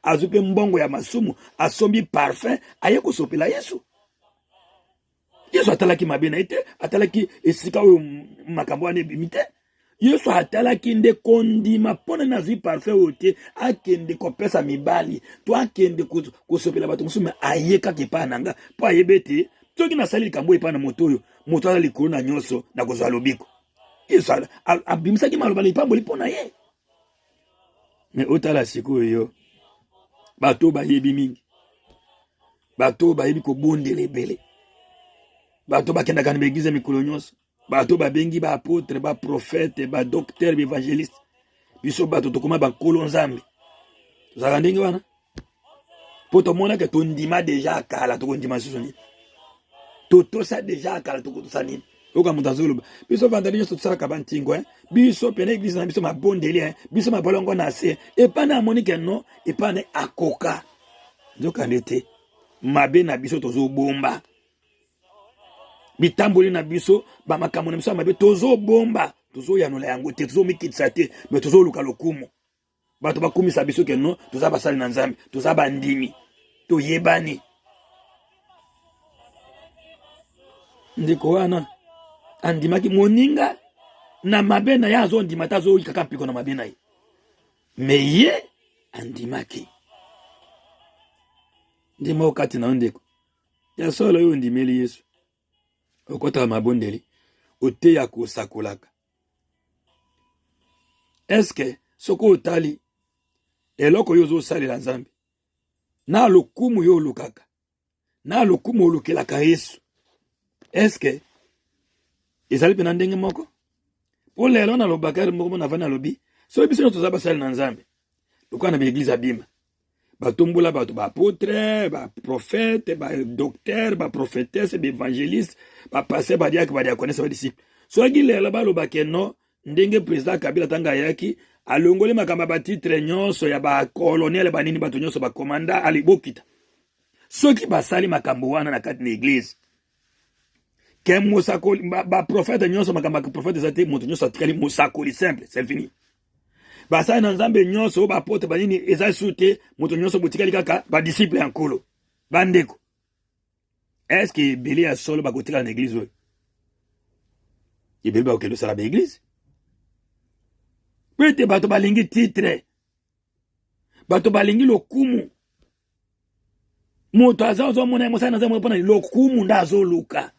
Azwi mpe mbongo ya masumu, asombi parfum, aye kosopela Yesu. Yesu atalaki mabe na ye te, atalaki esika oyo makambo wana ebimi te. Yesu atalaki nde kondima mpo na nazwi parfum oyo te akende kopesa mibali to akende kosopela bato mosusu, me aye kaka epai na nga mpo ayebi ete soki nasali likambo epai na moto oyo, moto aza likolo na nyonso, nakozwa lobiko. Yesu abimisaki maloba na lipamboli mpo na ye. Me otala sikoyo yo, bato bayebi mingi, bato bayebi kobondela ebele, bato bakendaka na baeglize mikolo nyonso, bato babengi baapotre, baprofete, badoktere, baevangeliste. Biso bato tokoma bankolo Nzambe, tozalaka ndenge wana mpo tomonaka tondima deja kala, tokondima lisusu nini? Totosa deja kala, tokotosa nini? Oyoka moto azoloba, biso vandali nyonso tosalaka bantingo, eh? Biso pene eglise na biso mabondeli, eh? Biso mabolongo na se epai na amoni ke no epai na akoka. Nzokande te, mabe na biso tozobomba, bitamboli na biso, bamakambo na biso ya mabe tozobomba, tozoyanola yango te, tozomikitisa te, me tozoluka lokumu, bato bakumisa biso ke no toza basali na Nzambe, toza bandimi, toyebani. Ndeko wana andimaki moninga na mabe na ye, azondima te, azoyikaka mpiko na mabe na ye, me ye andimaki. Ndima okati na yo ndeko ya solo, oyo ondimeli Yesu, okotaka mabondeli, oteya, kosakolaka. Eske soki otali eloko oyo ozosalela Nzambe na lokumu yo olukaka, na lokumu olukelaka Yesu, eske ezali mpe na ndenge moko? Mpo lelo nalobaka moko mpo navandi, nalobi soki biso nyonso toza basali na Nzambe, lokola na baeglize abima batombola bato, baapotre, baprofete, badocteur, baprofetese, baevangeliste, bapaster, badiake, badiakonese, badisiple, soki lelo balobake no ndenge président Kabila ntango ayaki alongoli makambo ya batitre nyonso ya bacolonel, banini, bato nyonso bakomanda ali bokita, soki basali makambo wana na kati na eglize ke mosakoli, baprofete nyonso, makambo ya profete eza te, moto nyonso atikali mosakoli simple, c'est fini. Basali na Nzambe nyonso oyo bapote banini eza su te, moto nyonso botikali kaka badisiple ya Nkolo. Bandeko, eske ebele ya solo bakotikala na eglize oyo? Ebele bakokende osala baeglize po ete bato balingi titre, bato balingi lokumu. Moto aza ozomona ye mosali na Nzambe mpona lokumu nde azoluka.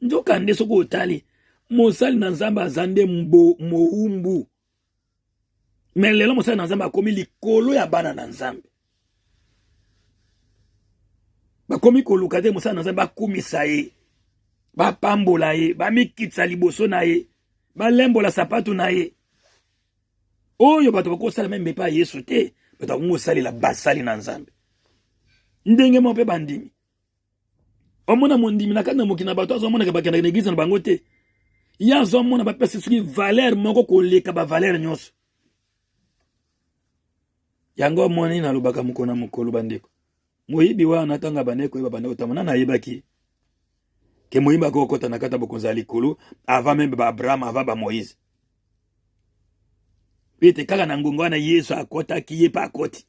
Nzoka nde soki otali mosali na Nzambe aza nde mowumbu. Me lelo mosali na Nzambe akomi likolo ya bana na Nzambe, bakomi koluka te mosali na Nzambe bakumisa ye, bapambola ye, bamikitisa liboso na ye, balembola sapatu na ye. Oyo bato bakosala meme epai ya Yesu te, bato bakomi kosalela basali na Nzambe ndenge moko. Mpe bandimi, omona mondimi na kati na mokili na bato azomonaka bakendaka na eglize na bango te, ye azomona bapesa soki valeur moko koleka bavaleur nyonso. Yango omoni nalobaka mokolo na mokolo, bandeko, moyibi wana ntango abandaki koyeba, banda kotamba, nani ayebaki ke moyibi akokota na kati ya bokonzi ya likolo avant meme ba Abraham, avant ba Moïse? Ete kaka na ngonga wana Yesu akɔtaki, ye mpe akɔti.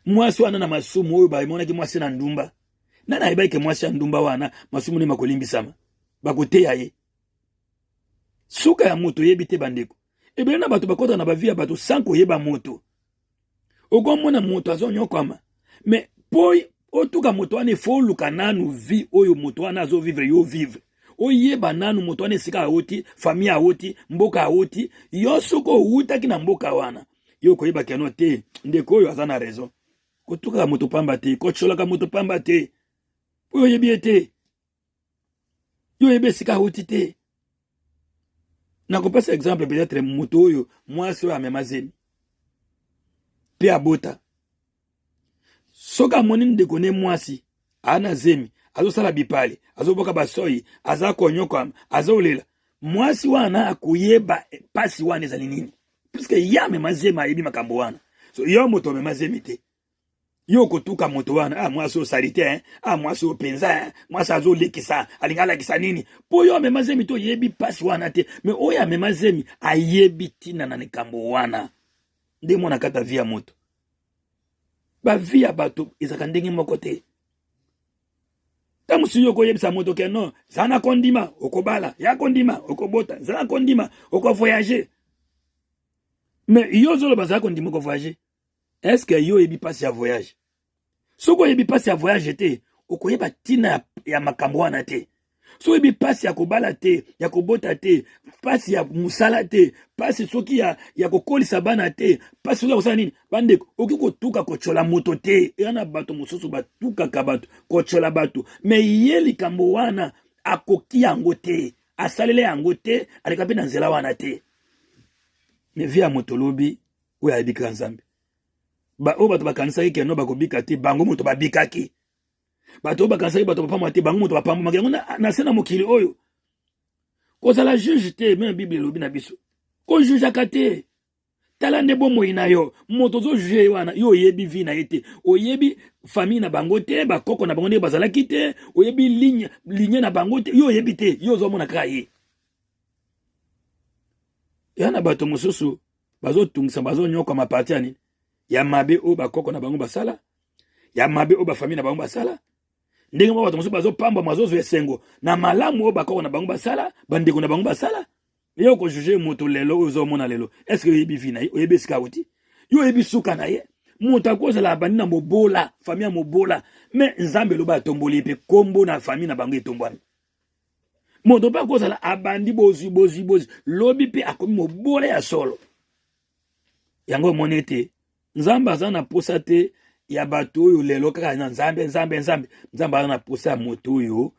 Mwasi wana na masumu oyo bamonaki mwasi na ndumba, nani ayebaki ke mwasi ya ndumba wana masumu nde makolimbisama, bakoteya ye? Suka ya moto oyebi te. Bandeko, ebele na bato bakɔta na bavi ya bato sans koyeba moto. Okomona moto azonyokwama, me po otuka moto wana, ifo oluka nanu vie oyo moto wana azovivre, yo vivre, oyeba nanu moto wana esika awuti, famille awuti, mboka awuti. Yo soki owutaki na mboka wana, yo okoyeba keno te ndeko oyo aza na raison. Kotukaka moto pamba te, kotyolaka moto pamba te, oyo oyebi ye te, yo oyebi esika awuti te. Nakopesa exemple peut-être moto oyo, mwasi oyo amema zemi mpe abota, soki amoni ndeko ne mwasi aa na zemi, azosala bipale, azoboka basoi, aza konyokwama, azolela, mwasi wana akoyeba mpasi wana ezali nini, puisque ye amema zemi, ayebi makambo wana. So yo moto amema zemi te, yo okotuka moto wana: "Ah, mwasi osali te, eh? Ah, mwasi oyo mpenza, eh? Mwasi azolekisa, alingi alakisa nini?" Mpo yo amema zemi te, oyebi mpasi wana te. Me oyo amema zemi ayebi ntina na likambo wana. Nde mwana kata vie ya moto. Bavie ya bato ezalaka ndenge moko te. Ntango mosusu yo okoyebisa moto ke non, zala na kondima okobala, ya kondima okobota, zala na kondima okovoyage. Mais yo ozoloba zala kondima okovoyage, est ce que yo oyebi mpasi ya voyage? Soki oyebi mpasi ya voyage te, okoyeba ntina ya makambo wana te. Soki oyebi mpasi ya kobala te, ya kobota te, mpasi ya mosala te, mpasi soki ya kokolisa bana te, mpasi soki ya kosala nini, bandeko, okoki kotuka kotyola moto te. Eya na bato mosusu batukaka bato, kotyola bato, me ye likambo wana akoki yango te, asalele yango te, aleka mpe na nzela wana te. Me vie ya moto lobi oyo ayebi kaka Nzambe. Oyo bato bakanisaki keno bakobika te, bango moto babikaki. Bato oyo bakanisaki bato bapamwa te, bango moto bapambwamaki. Yango na se na mokili oyo, kozala juge te. Meme Bible elobi na biso, kojujaka te. Tala nde bomoi na yo. Moto ozojuge ye wana, yo oyebi vie na ye te, oyebi famille na bango te, bakoko na bango ndenge bazalaki te, oyebi ligne na bango te, yo oyebi te, yo ozomona kaka ye. Ya na bato mosusu bazotungisa, bazonyokwama parti ya nini? Ya mabe oyo bakoko na bango basala, ya mabe oyo bafamille na bango basala. Ndenge moko bato mosusu bazopambwama, bazozwa esengo na malamu oyo bakoko na bango basala, bandeko na bango basala. Yo okojuge moto lelo oyo ozomona lelo, estce oyebi vi na ye? Oyebi esika auti? Yo oyebi suka na ye? Moto akozala abandi na mobola, famille ya mobola, me Nzambe eloba atomboli ye mpe kombo na famille na bango etombwami. Moto mpe akozala abandi bozwi bozwi bozwi, lobi mpe akomi mobola ya solo. Yango omoni ete Nzambe aza na posa te ya bato oyo lelo kaka na Nzambe, Nzambe, Nzambe. Nzambe aza na posa ya moto oyo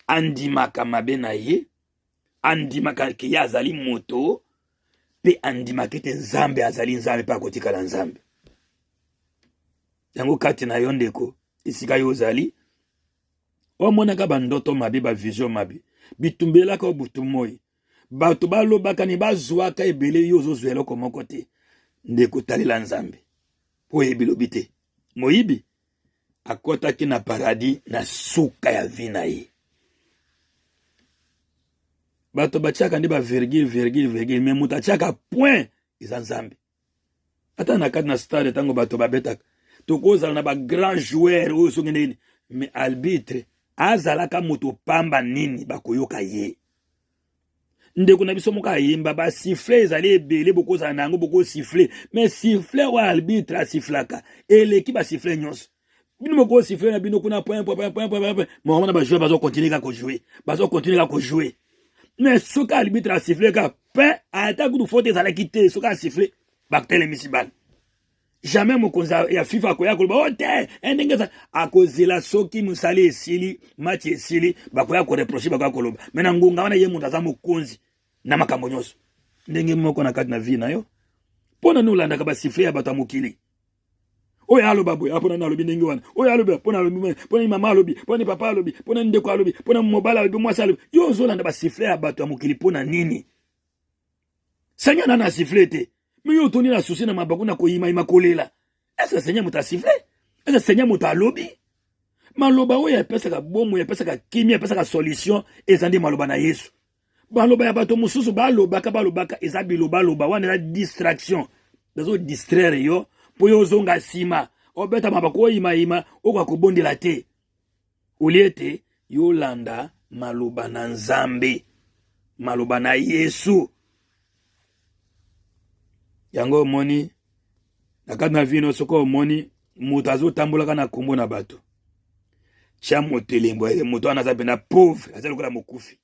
andimaka mabe na ye, andimaka ke ye azali moto, mpe andimaka ete Nzambe azali Nzambe mpe akotikala Nzambe. Yango kati na yo ndeko, esika yo ozali, omonaka bandoto mabe, bavision mabe, bitumbelaka yo butu moi, bato balobaka ni bazwaka ebele, yo ozozwa eloko moko te. Ndeko, talela Nzambe, mpo oyebi lobi te. Moyibi akɔtaki na paradis na suka ya vie na ye. Bato batiaka nde ba virgule, virgule, virgule, mais moto atiaka point eza Nzambe. Ata na kati na stade, ntango bato babetaka, tokozala na ba grand joueur oyo soki ndenge nini, mais arbitre azalaka moto pamba nini, bakoyoka ye. Ndeko na biso moko ayemba, basiffle ezali ebele, bokozala na yango, bokosiffle, mais siffle oyo arbitre asiflaka eleki basiffle nyonso. Bino bokosiffle na bino kuna point point point point point point, moko wana bajoueur bazokontinue kaka kojouer, bazokontinue kaka kojouer. Mais soki arbitre asifle kaka pe, ata kutu faute ezalaki te, soki asifle, batelemisi bale. Jamais mokonzi ya FIFA akoya koloba o te ndenge eza. Akozela soki mosali esili, match esili, bakoya koreproche, bakoya koloba. Me na ngonga wana ye moto aza mokonzi na makambo nyonso. Ndenge moko na kati na vie na yo, mpo na nini olandaka basifle ya bato ya mokili? Oyo aloba boye, mpo nani alobi ndenge wana? Oyo alobi, mpo nani alobi? Mpo nani mama alobi? Mpo nani papa alobi? Mpo nani ndeko alobi? Mpo nani mobali alobi, mwasi alobi? Yo ozolanda basifle ya bato ya mokili mpo na nini? Seigneur nani asifle te, me yo otondi na susi na mabaku na koyimayima kolela. Est-ce Seigneur moto asifle? Est-ce Seigneur moto alobi? Maloba oyo epesaka bomoi, epesaka kimia, epesaka solution, eza nde maloba na Yesu. Baloba ya bato mosusu balobaka balobaka eza bilobaloba, wana eza distraction, bazo distraire yo mpo yo ozonga nsima, obeta mabaku, oyimayima, okoka kobondela te. Olie ete yolanda maloba na Nzambe, maloba na Yesu. Yango omoni na kati na vino, soki omoni moto azotambolaka na kombo na bato, tia moto elembo, moto wana aza mpena pauvre, aza lokola mokufi.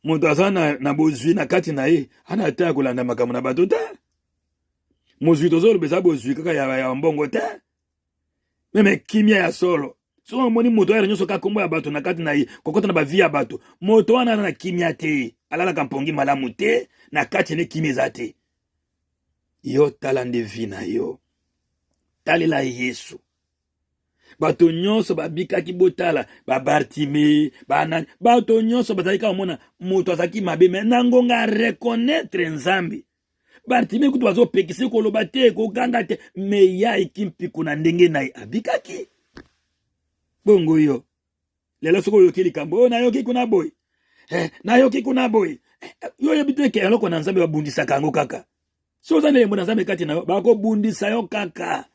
Moto aza na bozwi na kati na ye, ana ata ya kolanda makambo na bato te. Mozwi tozoloba eza bozwi kaka ya mbongo te, meme kimia ya solo. Soki omoni moto ayala nyonso kaka kombo ya bato na kati na ye, kokota na bavi ya bato, moto wana aza na kimia te, alalaka mpongi malamu te, na kati ne kimia eza te. Yo tala nde vi na yo, talela Yesu. Bato nyonso babikaki, botala babartime, banani, bato nyonso bazalaki kaka komona moto azalaki mabe, me na ngonga reconnaître Nzambe. Bartime kutu bazopekisa koloba te, koganga te, me ya eki mpiko na ndenge na ye abikaki. Bongo yo lelo soki oyoki likambo oyo, nayoki kuna boye, nayoki kuna boye, yo oyebi te ke eloko na Nzambe babundisaka yango kaka. Soki oza na elembo na Nzambe kati na yo, bakobundisa yo kaka.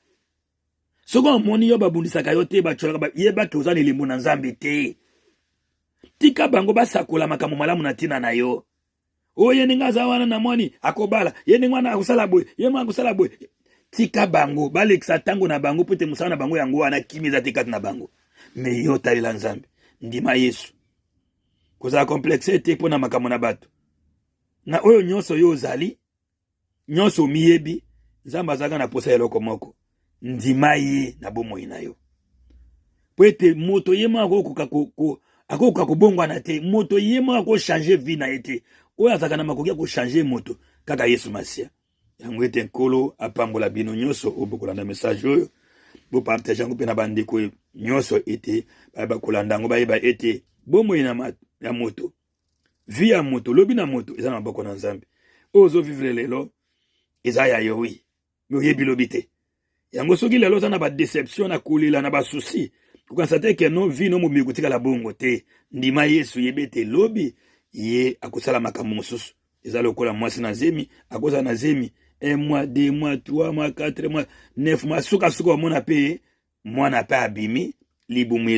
Soki omoni yo babundisaka yo te, batyolaka, yeba ke oza na elembo na Nzambe te. Tika bango basakola makambo malamu na ntina na yo. Oyo ye ndenge aza wana, namoni akobala ye ndenge wana, akosala boye, ye moko akosala boye. Tika bango balekisa ntango na bango, mpo ete mosala na bango yango wana, kimi eza te kati na bango. Me yo talela Nzambe, ndima Yesu. Kozala complexe te mpo na makambo na bato. Na oyo nyonso yo ozali, nyonso omiyebi, Nzambe azalaka na posa ya eloko moko: ndima ye na bomoi na yo. Po ete moto ye moko akokoka kobongwana te, moto ye moko akochange vie na ye te. Oyo azalaka na makoki ya kochange moto, kaka Yesu Masiya. Yango ete Nkolo apambola bino nyonso oyo bokolanda message oyo, bopartage yango mpe na bandeko nyonso, ete bayeba kolanda yango, bayeba ete bomoi ya moto, vie ya moto, lobi na moto eza na maboko na Nzambe. Oyo ozovivre lelo eza ya yo, oui, mais oyebi lobi te. Yango soki lelo oza na badeception, na kolela, na basusi, kokanisa te ke no vie no mobimi kotikala bongo te. Ndima Yesu, yebi ete lobi ye akosala makambo mosusu. Eza lokola mwasi na zemi, akozala na zemi 1 mois, 2 mois, 3 mois, 4 mois, 9 mois, sukasuka omona mpe mwana mpe abimi libumu.